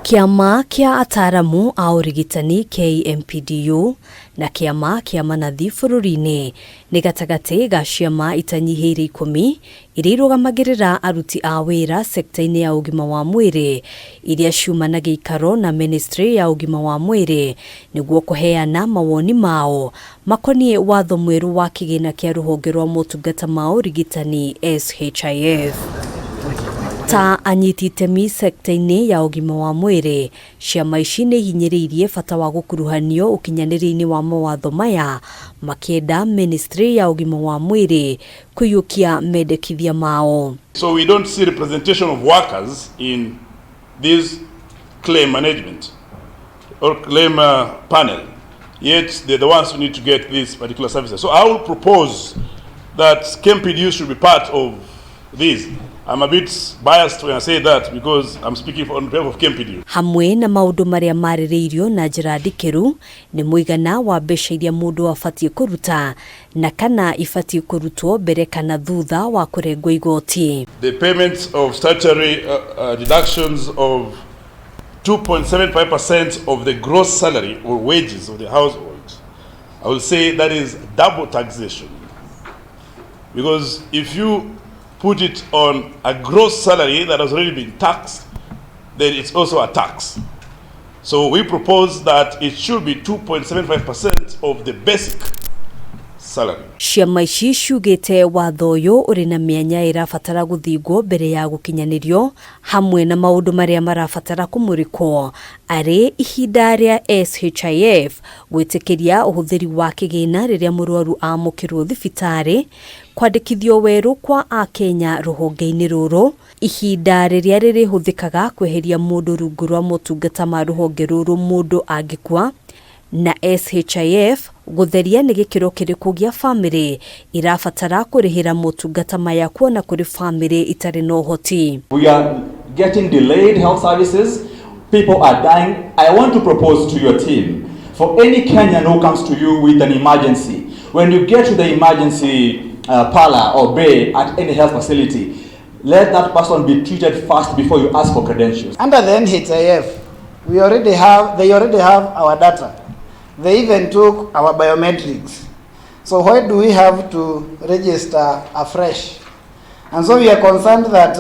Kĩama kĩa ataaramu a ũrigitani KMPDU na kĩama kĩa manathi bũrũri-inĩ nĩ gatagatĩ ga ciama itanyihĩire 10 iria irũgamagĩrĩra aruti a wĩra sekta-inĩ ya ũgima wa mwĩrĩ iria ciuma na gĩikaro na ministry ya ũgima wa mwĩrĩ nĩguo kũheana mawoni mao makoniĩ watho mwerũ wa kĩgĩna kĩa rũhonge rwa motungata ma ũrigitani SHIF. Ta anyiti itemi sekta-inĩ ya ũgima wa mwĩrĩ, ciama ici nĩ ihinyĩrĩirie bata wa gũkuruhanio ũkinyanĩria-inĩ wa mawatho maya, makĩenda ministry ya ũgima wa mwĩrĩ kũiyũkia mendekithia mao. So we don't see representation of workers in this claim management or claim panel, yet they're the ones who need to get these particular services. So I will propose that KMPDU should be part of this. I'm a bit biased when I say that because I'm speaking on behalf of KMPDU. Hamwe na maũndũ marĩa marĩrĩirio na njĩra ndikĩru nĩ mũigana wa mbeca iria mũndũ abatiĩ kũruta na kana ibatiĩ kũrutwo mbere kana thutha wa kũrengwo igoti. The payments of statutory deductions of 2.75% of the gross salary or wages of the household, I will say that is double taxation. Because if you put it on a gross salary that has already been taxed, then it's also a tax. So we propose that it should be 2.75% of the basic salary. Ciama ici ciugĩte watho ũyũ ũrĩ na mĩanya ĩrabatara gũthingwo mbere ya gũkinyanĩrio, hamwe na maũndũ marĩa marabatara kũmũrĩkwo arĩ ihinda rĩa SHIF gwĩtĩkĩria ũhũthĩri wa kĩgĩna rĩrĩa mũrwaru amũkĩrwo thibitarĩ, kwandĩkithio werũ kwa akenya rũhonge-inĩ rũrũ, ihinda rĩrĩa rĩrĩhũthĩkaga kweheria mũndũ rungu rwa motungata ma rũhonge rũrũ mũndũ angĩkua, na SHIF gũtheria nĩ gĩkĩro kĩrĩkũ gĩa bamĩrĩ irabatara kũrĩhĩra motungata maya kuona kũrĩ bamĩrĩ itarĩ na ũhoti. We are getting delayed health services. People are dying. I want to propose to your team, for any Kenyan who comes to you with an emergency, when you get to the emergency parlor or bay at any health facility, let that person be treated first before you ask for credentials. Under the NHIF, they already have our data. They even took our biometrics. So why do we have to register afresh? And so we are concerned that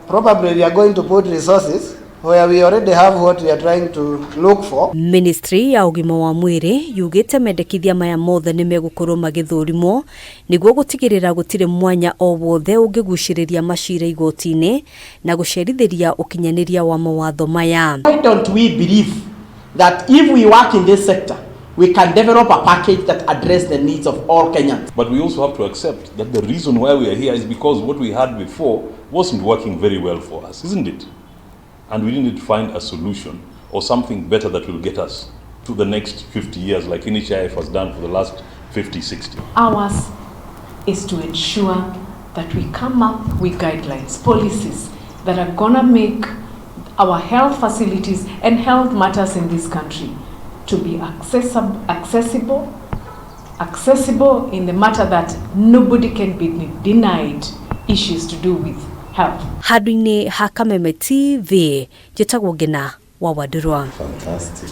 probably we are going to put resources where we already have what we are trying to look for. Ministry ya ũgima wa mwĩrĩ yugĩte mendekithia maya mothe nĩ megũkorwo magĩthũrimwo nĩguo gũtigĩrĩra gũtirĩ mwanya o wothe ũngĩgucĩrĩria macira igoti-inĩ na gũcerithĩria ũkinyanĩria wa mawatho maya. Why don't we believe that if we work in this sector, we can develop a package that address the needs of all Kenyans? But we also have to accept that the reason why we are here is because what we had before wasn't working very well for us, isn't it? And we needed to find a solution or something better that will get us to the next 50 years, like NHIF has done for the last 50, 60. Ours is to ensure that we come up with guidelines, policies that are gonna make our health facilities and health matters in this country to be accessible in the matter that nobody can be denied issues to do with health. Handũ-inĩ ha Kameme TV, njĩtagwo Ngina wa Wandũrwa. Fantastic.